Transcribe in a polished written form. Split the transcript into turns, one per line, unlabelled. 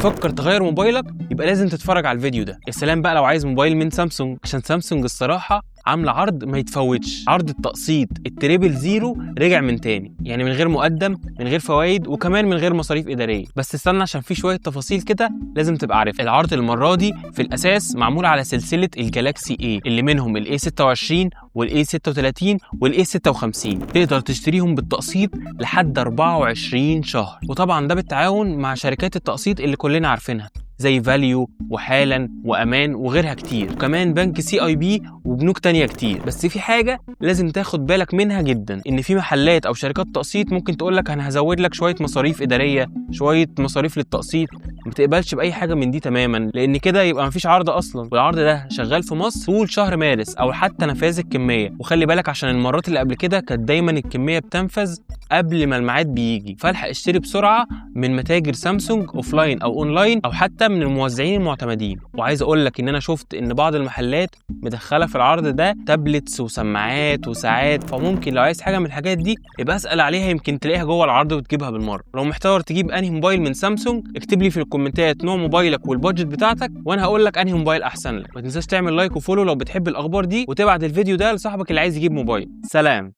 بتفكر تغير موبايلك يبقى لازم تتفرج على الفيديو ده. يا سلام بقى لو عايز موبايل من سامسونج، عشان سامسونج الصراحة عامله عرض ما يتفوتش. عرض التقسيط ال triple zero رجع من تاني، يعني من غير مقدم، من غير فوائد، وكمان من غير مصاريف ادارية. بس استنى عشان في شوية تفاصيل كده لازم تبقى عارف. العرض المرة دي في الاساس معمول على سلسلة ال Galaxy A، اللي منهم ال A26 وال A36 وال A56، تقدر تشتريهم بالتقسيط لحد 24 شهر، وطبعا ده بالتعاون مع شركات التقسيط اللي كلنا عارفينها زي فاليو وحالا وامان وغيرها كتير، وكمان بنك CIB وبنوك تانية كتير. بس في حاجة لازم تاخد بالك منها جدا، ان في محلات او شركات تقسيط ممكن تقول لك انا هزود لك شوية مصاريف ادارية، شوية مصاريف للتقسيط. ما تقبلش باي حاجة من دي تماما، لان كده يبقى مفيش عرض اصلا. والعرض ده شغال في مصر طول شهر مارس او حتى نفاذ الكمية. وخلي بالك عشان المرات اللي قبل كده كانت دايما الكمية بتنفذ قبل ما الميعاد بيجي، فالحق اشتري بسرعة من متاجر سامسونج offline او اونلاين، او حتى من الموزعين المعتمدين. وعايز اقول لك ان انا شفت ان بعض المحلات مدخله في العرض ده tablets وسماعات وساعات، فممكن لو عايز حاجة من الحاجات دي يبقى اسال عليها، يمكن تلاقيها جوه العرض وتجيبها بالمرة. لو محتار تجيب انهي موبايل من سامسونج، اكتب لي في الكومنتات نوع موبايلك وال budget بتاعتك، وانا هقول لك انهي موبايل احسن لك. ما تنساش تعمل like و follow لو بتحب الاخبار دي، وتبعت الفيديو ده لصاحبك اللي عايز يجيب موبايل. سلام.